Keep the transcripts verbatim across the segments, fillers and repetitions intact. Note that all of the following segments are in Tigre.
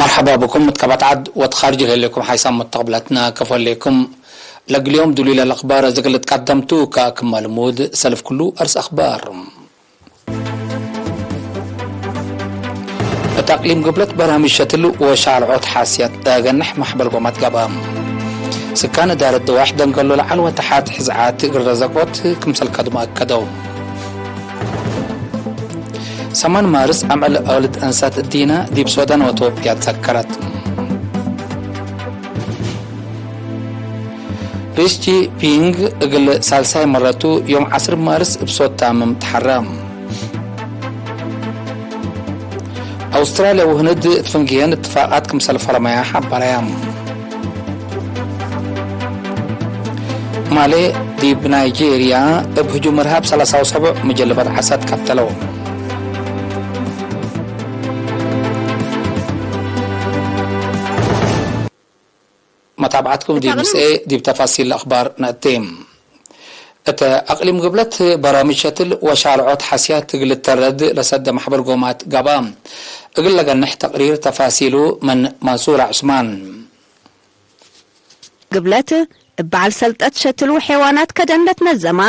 መርሐባ ብኩም ምትከበት ዐድ ወትካርጅ ለህሌኩም ሓይሳም መተቅብለትና ከፎ ህሌኩም። ለእግል ዮም ዱሉይ ለለአክባር እግል ልትቀደም ቱ። ከክመ ልሙድ ሰልፍ ክሉ አርስ አክባር። እት አቅሊም ግብለት በራምጅ ሸትል ወሻርዖት ሓስያት ለገንሕ ማሕበር ጎማት ገብአ። ስካን እዳረት ደዋሕ ደንገሎ ለዐል ወተሓት ሕዝዓት እግል ረዘቆት ክምሰል ከድሞ አከደው። ሰማን ማርስ አምዕል አውልድ እንሳት እዲነ ዲብ ሶዳን ወኢትዮጵያ ትሰከረት። ሪስ ጂንፒንግ እግል ሳልሳይ መረቱ ዮም ዐስር ማርስ እብ ሶት ታምም ተሐረ። አውስትራልያ ወህንድ እት ፍንጌን እትፋቃት ክምሰል ፈረመያ ሐበረያ። ማሌ ዲብ ናይጄርያ እብ ህጁም እርሃብ ሰላሳ ወሰቡዕ መጀልበት ዐሳት ቀተለው። መታብዓትኩም ዲብ ምስኤ ዲብ ተፋሲል አክባር ነአቴ። እተ አቅሊም ግብለት በራምጅ ሸትል ወሻርዖት ሐስያት እግል ልተረድ ለሰደ ማሕበር ጎማት ገብአ። እግል ለገንሕ ተቅሪር ተፋሲሉ ምን መንሱር ዑስማን። ግብለት እብ በዐል ሰልጠት ሸትል ወሐይዋናት ከደን ለትነዘማ፣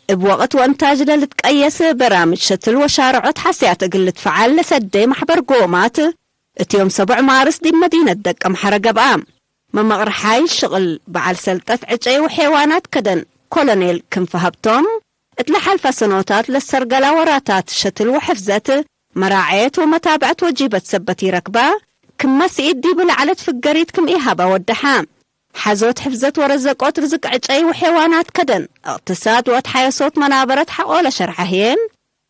እብ ወቅት ወእንታጅ ለልትቀየስ በራምጅ ሸትል ወሻርዖት ሐስያት እግል ልትፈዓል ለሰዴ ማሕበር ጎማት፣ እት ዮም ሰቡዕ ማርስ ዲብ መዲነት ደቀምሐረ ገብአ። መመቅርሓይ ሽቅል በዐል ሰልጠት ዕጨይ ወሐይዋናት ከደን ኮሎኔል ክንፈ ሀብቶም፣ እት ለሐልፈ ሰኖታት ለሰርገላ ወራታት ሸትል ወሕፍዘት፣ መራዐየት ወመታብዐት ወጂበት ሰበት ኢረክበ፣ ክም መስኢት ዲቡ ለዐለት ፍገሪት ክም ኢሀበ ወደሐ። ሐዞት ሕፍዘት ወረዘቆት ርዝቅ ዕጨይ ወሐይዋናት ከደን፣ እቅትሳድ ወአትሓየሶት መናበረት ሐቆ ለሸርሐ ህዬ፣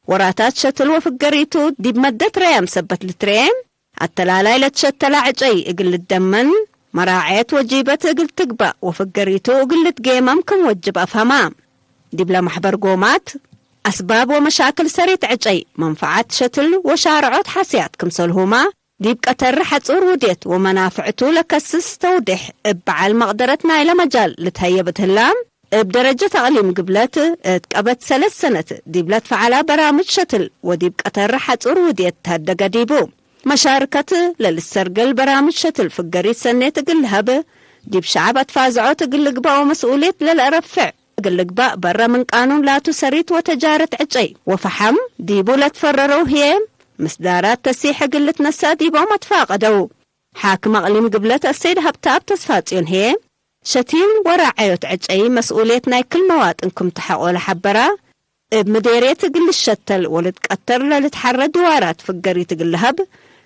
ወራታት ሸትል ወፍገሪቱ ዲብ መደት ረያም ሰበት ልትርኤ፣ አተላላይ ለትሸተላ ዕጨይ እግል ልትደመን፣ መራዐየት ወጂበት እግል ትግበእ ወፍገሪቱ እግል ልትጌመም ክም ወጅብ አፍሀማ። ዲብለ መሕበር ጎማት፣ አስባብ ወመሻክል ሰሪት ዕጨይ፣ መንፈዓት ሸትል ወሻርዖት ሐስያት ክምሰልሁመ፣ ዲብ ቀተር ሐጹር ውዴት ወመናፍዕቱ ለከስስ ተውዴሕ እብ በዐል መቅደረት ናይለ መጃል ልትሀየብ እት ህላ፣ እብ ደረጀት አቅሊም ግብለት እት ቀበት ሰለስ ሰነት ዲብ ለትፈዐላ በራምጅ ሸትል ወዲብ ቀተር ሐጹር ውዴት ተሀደገ ዲቡ። መሻርከት ለልሰርገል በራምጅ ሸትል ፍገሪት ሰኔት እግል ለሀብ፣ ዲብ ሸዐብ አትፋዝዖት እግል ልግበእ ወመስኡልየት ለለአረፍዕ እግል ልግባእ በረ ምን ቃኑን ላቱ ሰሪት ወተጃረት ዕጨይ ወፈሐም ዲቡ ለትፈረረው ህዬ፣ ምስዳራት ተሲሕ እግል ልትነሰእ ዲቦም አትፋቀደው። ሓክም አቅሊም ግብለት አሰይድ ሀብተአብ ተስፋጽዮን ህዬ፣ ሸቲን ወራዐዮት ዕጨይ መስኡልየት ናይ ክል መዋጥን ክም ተሐቆ ለሐበራ፣ እብ ምዴርየት እግል ልሸተል ወልትቀተር ለልትሐረ ድዋራት ፍገሪት እግል ለሀብ፣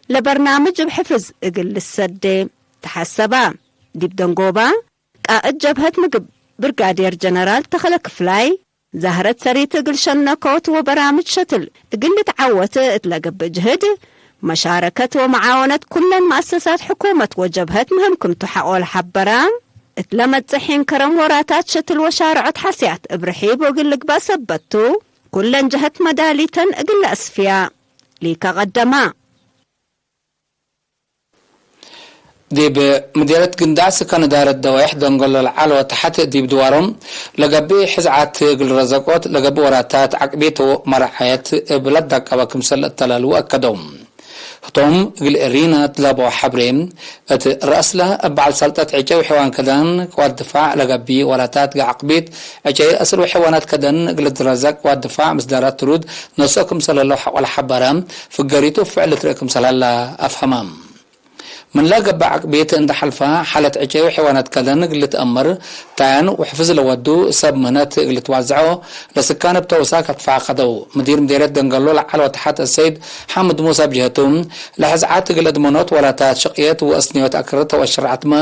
ለበርናምጅ እብ ሕፍዝ እግል ልሰዴ ተሐሰባ። ዲብ ደንጎባ፣ ቃእድ ጀብሀት ምግብ ብርጋዴር ጀነራል ተኸለ ክፍላይ፣ ዛህረት ሰሪት እግል ሸነኮት ወበራምጅ ሸትል እግል ልትዓወት እት ለገብእ ጅህድ፣ መሻረከት ወመዓወነት ኩለን መአሰሳት ሕኩመት ወጀብሀት ምህም ክምቱ ሐቆ ለሐበራ፣ እት ለመጽእ ሒን ከረም ወራታት ሸትል ወሻርዖት ሐስያት እብ ርሒብ እግል ልግበእ ሰበት ቱ፣ ኩለን ጀሀት መዳሊተን እግል ለአስፍያ ሊከ ቀደማ። ዲብ ምዴርየት ግንዳዕ ስካን እዳረት ደዋይሕ ደንገሎ ለዐል ወተሐት ዲብ ድዋሮም ለገብእ ሕዝዓት እግል ረዘቆት ለገብእ ወራታት ዐቅቤት ወመራዐየት እብ ለትዳቀበ ክምሰል እተላልዉ አከደው። ህቶም እግል እሪነ ትለበው ሐብሬ እት ረአስለ እብ በዐል ሰልጠት ዕጨይ ወሐይዋን ከደን ወድፋዕ ለገብእ ወራታት ዐቅቤት ዕጨይ አስል ወሐይዋናት ከደን እግል ልትረዘቅ ወድፋዕ ምስዳራት ትሩድ ነስኦ ክምሰል ህለው ሐቆ ለሐበረ፣ ፍገሪቱ ፍዕል ልትርኤ ክምሰል ሀላ አፍሀመ። ምን ለገብእ ዐቅቤት እንዴ ሐልፈ፣ ሓለት ዕጨይ ወሐይዋናት ከደን እግል ልትአመር፣ ታያን ወሕፍዝ ለወዱ ሰብ ምህነት እግል ልትዋዘዖ፣ ለስካን እብ ተውሳክ አትፋቀደው። ምዲር ምዴርየት ደንገሎ ለዐል ወተሐት አሰይድ ሓምድ ሙሰ እብ ጀህቱ፣ ለሕዝዓት እግል እድመኖት ወራታት ሽቅየት ወአስንዮት አክርተ ወአሽራዕትመ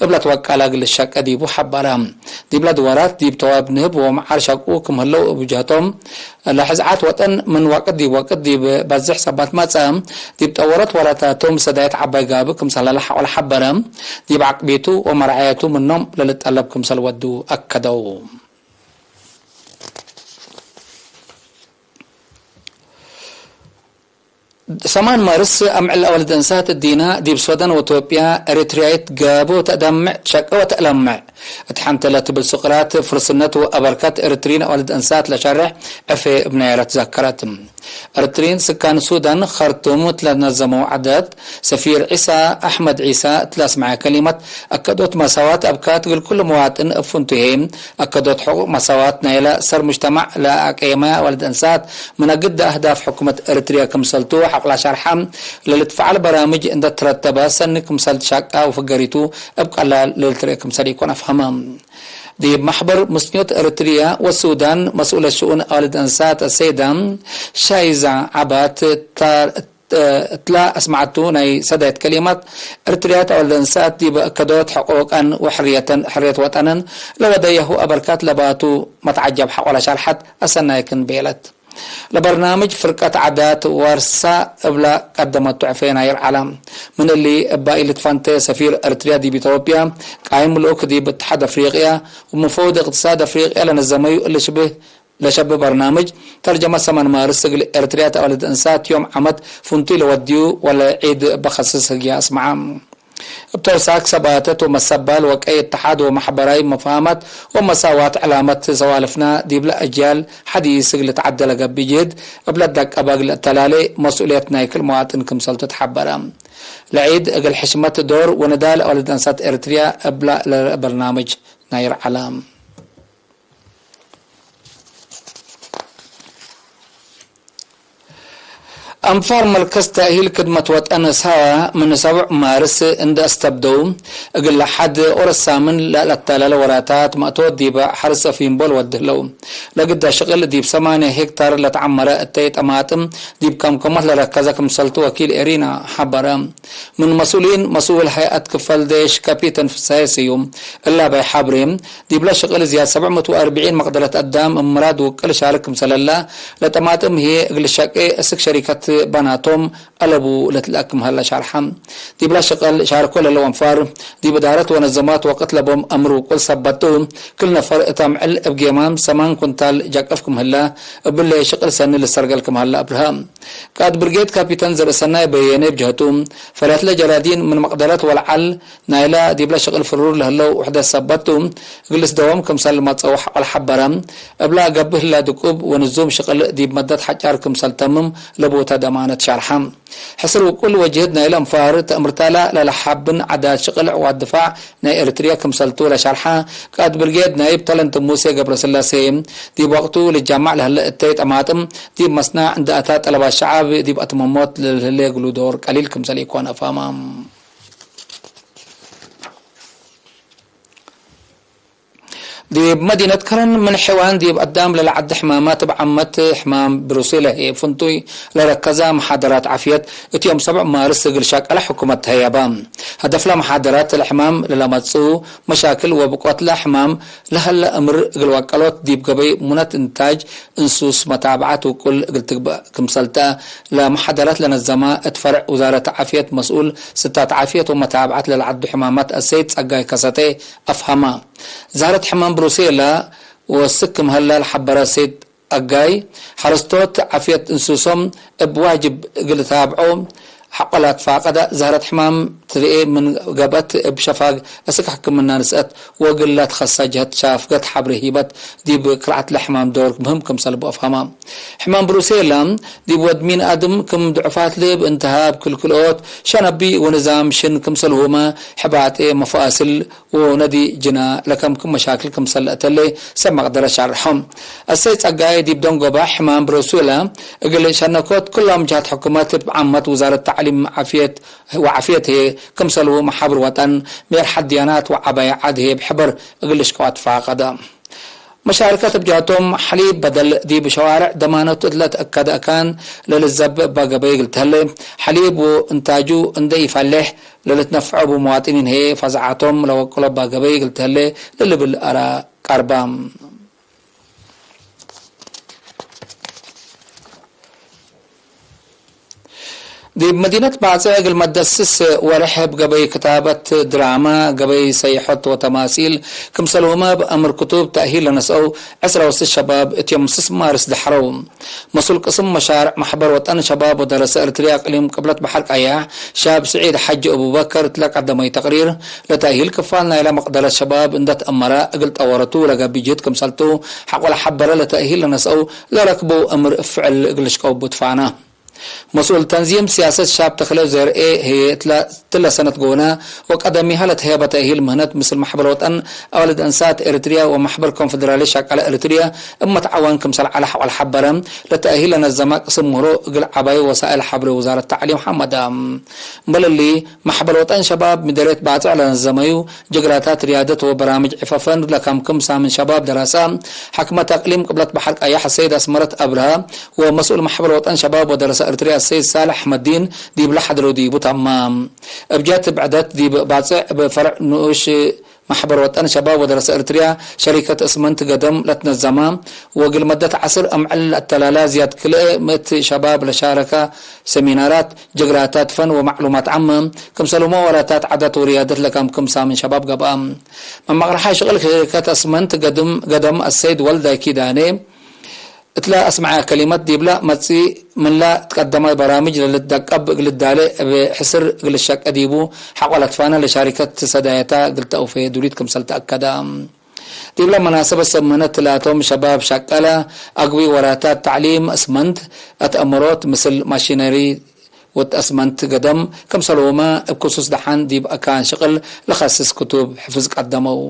እብ ለትወቀለ እግል ልሸቄ ዲቡ ሐበረ። ዲብለ ድዋራት ዲብ ተዋብ ንህብ ወመዓር ሸቁ ክም ህለው እብ ጀህቶም፣ ለሕዝዓት ወጠን ምን ወቅት ዲብ ወቅት ዲብ በዝሕ ሰባት መጽአ፣ ዲብ ጠወረት ወራታቶም ሰዳየት ዐባይ ጋብእ ክምሰል ለሐቆ ለሐበረ፣ ዲብ ዐቅቤቱ ወመርዓየቱ ምኖም ለልጠለብ ክምሰል ወዱ አከደው። ሰማን ማርስ፣ አምዕል አወልድ እንሳት እዲና ዲብ ሶዳን ወኢትዮጵያ ኤሪትርያይት ጋቦ ተአዳምዕ፣ ሸቀ ወተአለምዕ። እት ሐንተ ለትብል ስቅላት ፍርስነት ወአበርከት ኤሪትሪን አወልድ እንሳት ለሸርሕ ዕፌ እብ ናይረ ትዘከረት። ኤሪትሪን ስካን ሱዳን ኸርቱም እት ለነዘመው ዐደት፣ ሰፊር ዒሳ አሕመድ ዒሳ እት ለአስመዐ ከሊመት፣ አከዶት መሳዋት አብካት እግል ኩሉ መዋጥን እብ ፍንቱዬ፣ አከዶት ሕቁቅ መሳዋት ናይለ ሰር ሙጅተማዕ ለአቀየመ ወልድ እንሳት፣ ምን አግደ አህዳፍ ሕኩመት ኤሪትርያ ክምሰልቱ ሐቆላ ሸርሐ፣ ለልትፈዐል በራምጅ እንደ ትረተበ ሰኒ ክምሰል ትሻቃ ወፍገሪቱ እብ ቀላል ለልትርኤ ክምሰል ኢኮን አፍሀመ። ዲብ መሕበር ምስንዮት ኤሪትርያ ወሱዳን መስኡለት ሽኡን አወልድ እንሳት አሰይዳ ሻይዛ ዐባት ታ-፣ እትላ አስመዐቱ ናይ ሰዳይት ከሊማት፣ ኤሪትርያት አወልድ እንሳት ዲብ አከዶት ሕቁቀን ወሕርየተን፣ ሕርየት ወጠነን ለወደየሁ አበርካት ለባቱ መትዓጀብ ሐቆለ ሸርሐት፣ አሰናይክን ቤለት። ለበርናምጅ ፍርቀት ዓዳት ዋርሳ እብላ ቀደመቱ ዕፌ ናይር ዐለ። ምን እሊ እባ ኢልትፈንተ ሰፊር ኤሪትርያ ዲብ ኢትዮጵያ፣ ቃይም ልኡክ ዲብ እትሓድ አፍሪቅያ ወመፈውድ እቅትሳድ አፍሪቅያ ለነዘመዩ እሊ ሽብህ ለሸብ በርናምጅ ተርጀመት ሰመን ማርስ እግል ኤሪትርያት አወልድ እንሳት ዮም ዓመት ፍንቱይ ለወድዩ ወለ ዒድ በከስስ ህግየ አስመዐ። እብ ተውሳክ ሰባተት ወመሰባል ወቀይ እትሓድ ወመሕበራይ መፍሃማት ወመሳዋት ዕላመት ሰዋልፍና ዲብለ አጅያል ሐዲስ እግል ተዐደ ለገብእ ጅህድ እብ ለደቀበ እግል እተላሌ መስኡልየት ናይ ክል መዋጥን ክምሰልቱ ተሐበረ። ለዒድ እግል ሕሽመት ዶር ወንዳል አወልድ እንሳት ኤሪትርያ እብላ ለበርናምጅ ናይር ዐለ። አንፋር መርከዝ ተእሂል ክድመት ወጠን ሳዋ ምን ሰብዕ ማርስ እንደ አስተብደው፣ እግል ለሐድ ኦረሳምን ለአተላለ ወራታት መእቶት ዲበ ሐርስ አፊምቦል ወድህለው። ለግዳ ሽቅል ዲብ ሰማንያ ሄክታር ለተዐመረ እተይ ጠማጥም ዲብ ከምከሞት ለረከዘ ክምሰልቱ ወኪል ኤሪና ሐበረ። ምን መስኡሊን፣ መስኡል ሀይአት ክፈል ዴሽ ካፒተን ፍሳዬ ስዩም እላ በይ ሐብሬ፣ ዲብለ ሽቅል ዝያድ ሰብዕ ምእት ወአርብዒን መቅደረት አዳም እብ ምራድ ውቅል ሻርክ ክምሰለላ፣ ለጠማጥም ህዬ እግል ሸቄ እስክ ሸሪከት ባናቶም አለቡ ለትልአክ ምህለ ሻርሐ። ዲብለ ሽቅል ሻርኮ ለለው አንፋር፣ ዲብ እዳረት ወነዘማት ወቅት ለቦም አምር ውቁል ሰበቱ፣ ክል ነፈር እት አምዕል እብ ጌማም ሰማን ኩንታል ጃቅፍ ክምህለ፣ እብለ ሽቅል ሰኒ ልሰርገል ክምህለ አብርሀ። ቃእድ ብርጌድ ካፒተን ዘርእሰናይ በየነ እብ ጀህቱ፣ ፈለትለ ጀራዲን ምን መቅደረት ወለዐል ናይላ ዲብለ ሽቅል ፍሩር ለህለው ውሕደት ሰበት ቱ፣ እግል ልስደዎም ክምሰል መጸው ሐቆል ሐበረ። እብላ ገብእ ህላ ድቁብ ወንዙም ሽቅል ዲብ መደት ሐጫር ክምሰል ተምም ለቦተ ደማነት ሻርሐ። ሕስር ውቁል ወጅህድ ናይለ አንፋር ተእምርታላ ለለሐብን ዐዳት ሽቅል ዕዋት ድፋዕ ናይ ኤሪትርያ ክምሰልቱ ለሸርሐ ቃእድ ብርጌድ ናይብ ተለንት ሙሴ ገብረስላሴ፣ ዲብ ወቅቱ ልጃማዕ ለህለ እተይ ጠማጥም ዲብ መስናዕ እንደ አታ ጠለባት ሸዓብ ዲብ አትመሞት ለልህሌ እግሉ ዶር ቀሊል ክምሰል ኢኮን አፋማም። ዲብ መዲነት ከረን ምን ሕዋን ዲብ አዳም ለለዐዲ ሕማማት እብ ዓመት ሕማም ብሩሴላ ህዬ ፍንቱይ ለረከዛ መሓደራት ዓፍየት እት ዮም ሰብዕ ማርስ እግል ሸቀለ ሕኩመት ተህየበ። ሀደፍለ መሓደራት ለሕማም ለለመጽኡ መሻክል ወብቆትለ ሕማም ለሀለ እምር እግል ወቀሎት ዲብ ገበይ ሙነት እንታጅ እንሱስ መታብዐት ውቁል እግል ትግበእ ክምሰልተ ለመሓደራት ለነዘመ እት ፈርዕ ውዛረት ዓፍየት መስኡል ስታት ዓፍየት ወመታብዐት ለለዐዱ ሕማማት አሰይድ ጸጋይ ከሰቴ አፍሀመ። ዛረት ሕማም ብሩሴላ ወስክ ክም ሀላ ለሐበረ ሰይድ አጋይ፣ ሐረስቶት ዓፍየት እንሱሶም እብ ዋጅብ እግል ልታብዖ ሐቆ ለአትፋቀደ። ዛረት ሕማም ትርኤ ምን ገብአት፣ እብ ሸፋግ እስክ ሕክምና ንስአት ወእግል ለትከሰ ጀህት ሻፍገት ሐብሬ ሂበት፣ ዲብ ክርዐት ለሕማም ዶር ምህም ክምሰል አፍሀመ። ሕማም ብሩሴላ ዲብ ወድ ሚን አድም ክም ድዑፋት ልብ፣ እልትሃብ ክልክልኦት ሸነቢ ወንዛም ሽን ክምሰልሁመ፣ ሕባጤ መፋስል ወነዲ ጅና ለከምክም መሻክል ክምሰል ለአተሌ ሰብ መቅደረት ሻርሖም። አሰይድ ጸጋይ ዲብ ደንጎበ ሕማም ብሩሴላ እግል ሸነኮት ክሎም ጀሃት ሕኩመት እብ ዓመት ውዛረት ተዕሊም ዓፍየት ወዓፍየት ህዬ ክምሰልሁ መሓብር ወጠን ሜርሐት ድያናት ወዐባይ ዐድ ህዬ እብ ሕበር እግል ልሽቀዋ ትፋቀደ። መሻርከት እብ ጀሀቶም፣ ሐሊብ በደል ዲብ ሸዋርዕ ደማነቱ እት ለትአከደ አካን ለልዘብእ እባ ገበይ እግል ተህሌ፣ ሐሊብ ወእንታጁ እንዴ ኢፋሌሕ ለልትነፍዖ እቡ መዋጥኒን ህዬ ፈዛዓቶም ለወቅሎ እባ ገበይ እግል ተህሌ ለልብል አራ ቀርበ። ዲብ መዲነት ባጽዕ እግል መደስስ ወርሕ እብ ገበይ ክታበት ድራመ፣ ገበይ ሰይሖት ወተማሲል፣ ክምሰልሁመ እብ አምር ክቱብ ተእሂል ለነስአው ዕስራ ወስት ሸባብ እት ዮም ስስ ማርስ ደሐረው። መስኡል ቅስም መሻርዕ መሕበር ወጠን ሸባብ ወደረሰ ኤርትርያ እቅሊም ቅብለት በሐር ቀያሕ ሻብ ስዒድ ሐጂ አቡበከር እትለ ቀደመዩ ተቅሪር፣ ለተእሂል ክፋል ናይለ መቅደረት ሸባብ እንደ ተአመረ እግል ጠወረቱ ለገብእ ጅህድ ክምሰልቱ ሐቆ ለሐበረ፣ ለተእሂል ለነስአው ለረክበው አምር እብ ፍዕል እግል ልሽቀው ቡ ትፋነ። መስኡል ተንዚም ሲያሰት ሻብ ተክለ ዘርኤ ህዬ እትለ ሰነት ጎነ ወቀደሚሀ ለተህየበ ተእሂል ምህነት ምስል መሕበር ወጠን አዋልድ እንሳት ኤሪትርያ ወመሕበር ኮንፈደራሊ ሸቃለ ኤሪትርያ እብ መትዓወን ክምሰል ዐለ ሐቆ ለሐበረ፣ ለተእሂል ለነዘመ ቅስም ምህሮ እግል ዐባዩ ወሳእል ሐብሬ ውዛረት ተዕሊም ሐመደ። እምበል እሊ፣ መሕበር ወጠን ሸባብ ምደርየት ባጽዕ ለነዘመዩ ጀግራታት ርያደት ወበራምጅ ዕፈፈን ለከምክም ሳምን ሸባብ ደረሰ፣ ሐክመት አቅሊም ቅብለት በሐር ቀያሕ ሰይድ አስመረት አብርሃ፣ ወመስኡል መሕበር ወጠን ሸባብ ወደረሰ ኤርትርያ ሰይድ ሳልሕ አሕመዲን ዲብለ ሐድረው ዲቡ ተመ። እብ ጀህት ብዕደት ዲብ ባጽዕ እብ ፈርዕ ንኡሽ መሕበር ወጠን ሸባብ ወደረሰ ኤርትርያ ሸሪከት እስመንት ገደም ለትነዘመ ወእግል መደት ዐስር አምዕል ለአተላላ ዝያድ ክልኤ ምእት ሸባብ ለሻረከ ሰሚናራት፣ ጀግራታት ፈን ወመዕሉማት ዓመ፣ ክምሰልሁመ ወራታት ዓዳት ወርያደት ለከምክም ሳምን ሸባብ ገብአ። መመቅረሓይ ሽቅል ሸሪከት እስመንት ገድም ገደም አሰይድ ወልዳይ ኪዳኔ፣ እትለ አስመዐ ከሊመት ዲብለ መጽእ ምንለ ትቀደመ በራምጅ ለልትደቀብ እግል ልዳሌ እብ ሕስር እግል ልሸቄ ዲቡ ሐቆ ለትፋነ ለሻሪከት ሰዳየታ እግል ተአውፈየ ዱሊት ክምሰል ተአከደ። ዲብለ መናሰበት ሰብ ምህነት ላቶም ሸባብ ሸቀለ አግቢ ወራታት ተዕሊም እስመንት፣ አትአምሮት ምስል ማሺነሪ ወእት እስመንት ገደም ክምሰልሁመ እብ ክሱስ ደሐን ዲብ አካን ሽቅል ለከስስ ክቱብ ሕፍዝ ቀደመው።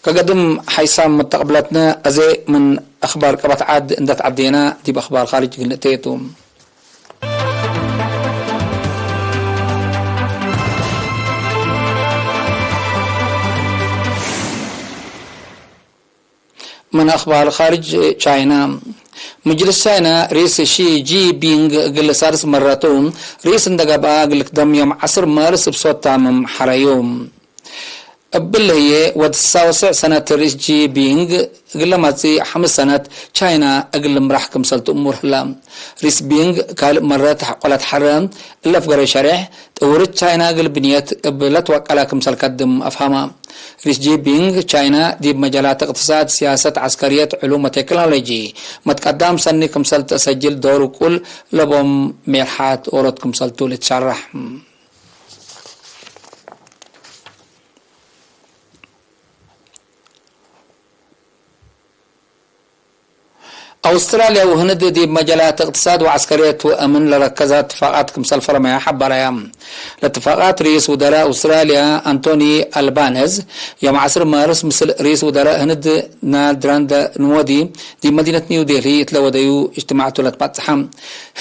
ከገድም ሓይሳም መተቅብለትነ፣ አዜ ምን አክባር ቀበት ዐድ እንደ ተዐዴና፣ ዲብ አክባር ካርጅ እግል ንእተየ ቱ። ምን አክባር ካርጅ ቻይና። ምጅልስ ቻይና ሪስ ሺ ጂንፒንግ እግል ሳድስ መረቱ ሪስ እንደ ገብአ እግል ልክደም ዮም ዐስር ማርስ እብ ሶት ታምም ሐረዩ። እብል ህዬ ወድ ሳውስዕ ሰነት ሪስ ጂንፒንግ እግለ መጽእ ሐምስ ሰነት ቻይና እግል ልምራሕ ክምሰል ትእሙር ህላ። ሪስ ፒንግ ካልእ መረት ሐቆ ለትሐረ እለ ፍገረ ሸሬሕ ጥውርት ቻይና እግል ብንየት እብ ለትወቀላ ክምሰል ከድም አፍሀማ። ሪስ ጂንፒንግ ቻይና ዲብ መጃላት እቅትሳድ፣ ሲያሰት፣ ዐስከርየት፣ ዕሉም ወቴክኖሎጂ መትቀዳም ሰኒ ክምሰል ተሰጅል ዶር ውቁል ለቦም ሜርሓት ኦሮት ክምሰልቱ ልትሸረሕ። አውስትራልያ ወህንድ ዲብ መጃላት እቅትሳድ ወዐስከርየት ወአምን ለረከዘ እትፋቃት ክምሰል ፈርመያ ሐበረያ። ለእትፋቃት ርኢስ ውደራእ አውስትራልያ አንቶኒ አልባነዝ ዮም ዐስር ማርስ ምስል ርኢስ ውደራእ ህንድ ናሬንድራ ሞዲ ዲብ መዲነት ኒው ዴልሂ እትለ ወደዩ እጅትማዕቱ ለትባጽሐ።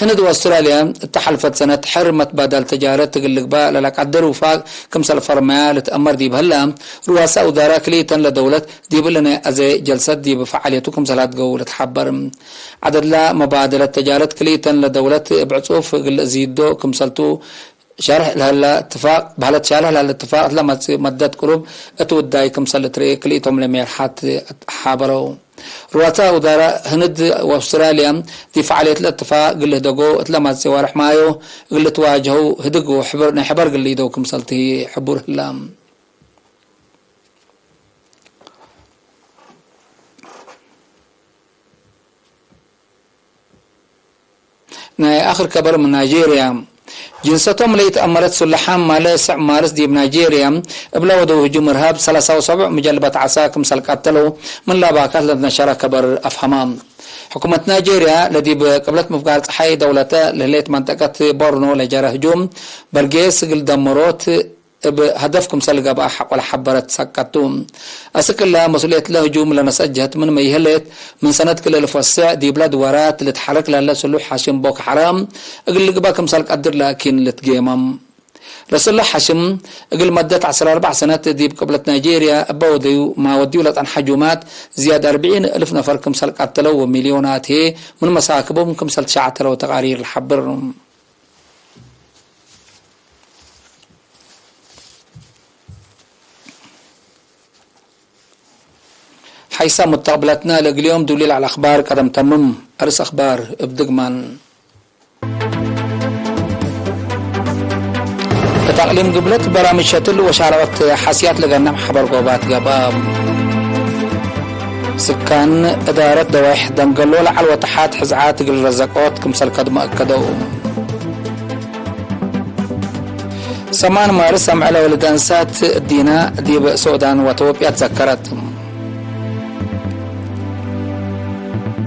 ህንድ ወአውስትራልያ እተ ሐልፈት ሰነት ሕር መትባዳል ተጃረት እግል ልግባእ ለለቀድር ውፋቅ ክምሰል ፈርመያ ልትአመር ዲብ ህላ፣ ርዋሳእ ውዳራ ክልኢተን ለደውለት ዲብ እሊ ናይ አዜ ጀልሰት ዲብ ፈዓልየቱ ክምሰል አድገው ልትሐበር። ዐደድላ መባደለት ተጃረት ክልኢተን ለደውለት እብ ዕጹፍ እግል ለአዚዶ ክምሰልቱ ሻርሕ ለህለ እትፋቅ፣ በህለት ሻርሕ ለህለ እትፋቅ እት ለመጽእ መደት ቅሩብ እት ውዳይ ክምሰል ልትርኤ ክልኢቶም ለሜርሓት ሓበረው። ርዋተ ውዳራ ህንድ ወአውስትራልያ ዲብ ፈዓልየት ለእትፋቅ እግል ልህደጎ እት ለመጽእ ወርሕ ማዮ እግል ልትዋጀሀው ህድግ ወሕበር፣ ናይ ሕበር እግል ልኢደው ክምሰል ትህዬ ሕቡር ህላ። ናይ አክር ከበር ምን ናይጄርያ። ጅንሰቶም ለኢተአመረት ሱለሓም ማለ ስዕ ማርስ ዲብ ናይጄርያ እብለ ወደው ህጁም እርሃብ ሰላሳ ወሰቡዕ ምጀልበት ዐሳ ክምሰል ቀተለው ምን ላባካት ለትነሸረ ከበር አፍሀማ። ሕኩመት ናይጄርያ ለዲብ ቅብለት ምፍጋር ጸሓይ ደውለተ ለህሌት መንጠቀት ቦርኖ ለጀረ ህጁም በርጌስ እግል ደምሮት እብ ሀደፍ ክምሰል ገብአ ሐቆለ ሐበረት ሰቀቱ። አስክ እለ መስኡልየት ለህጁም ለነስአት ጀህት ምንመ ይህሌት፣ ምን ሰነት ክልኤ እልፍ ወስዕ ዲብለ ድወራት ልትሐረክ ለህለ ስሉሕ ሐሽም ቦኮ ሐራም እግል ልግበእ ክምሰል ቀድር ላኪን ልትጌመም። ለስሉሕ ሐሽም እግል መደት ዐስር ወአርበዕ ሰነት ዲብ ቅብለት ናይጄርያ እበ ወደዩ ማወድዩ ለጸንሐ ህጁማት ዝያድ አርብዒን እልፍ ነፈር ክምሰል ቀተለው ወሚልዮናት ህዬ ምን መሳክቦም ክምሰል ትሸዕተለው ተቃሪር ለሐብር። ሐይሰ ሙተቅብለትነ ለእግል ዮም ዱሊ ለዐለ አኽባር ቀደም ተምም። አርስ አኽባር እብ ድግማን። እት አቅሊም ግብለት በራምጅ ሸትል ወሻርዖት ሐስያት ለገነም ሐበር ጎባት ገብአ። ስካን እዳረት ደዋይሕ ደንገሎ ለዐል ወተሓት ሕዝዓት እግል ረዘቆት ክምሰል ከድሞ አከደው። ሰማን ማርስ አምዕለ ወልድ አንሳት እዲነ ዲብ ሶዳን ወተወብያ ትዘከረት።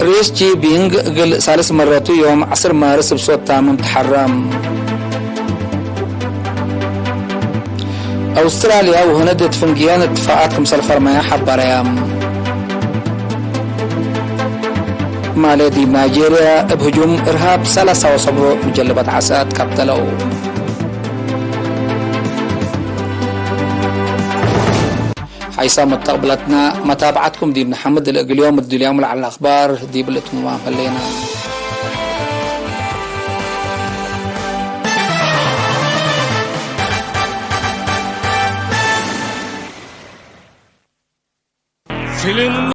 ሪስ ጂ ቢንግ እግል ሳልስ መረቱ ዮም ዐስር ማርስ እብ ሶድ ታምም ተሐረም። አውስትራልያ ወህንድ እት ፍንግየን እትፋቃት ክምሰል ፈርመያ ሐበረያ። ማሌ ዲብ ናይጄርያ እብ ህጁም እርሃብ ሰላሳ ወሰብዑ ሙጀልበት ዐሳት ቀተለው። ሐይሰ ሙተቅብለትነ መታብዐትኩም ዲብ ነሐምድ። ለእግል ዮም እት ዱንያም ለዐለ አኽባር ዲብ ልእትምማም ህሌነ። ፊልም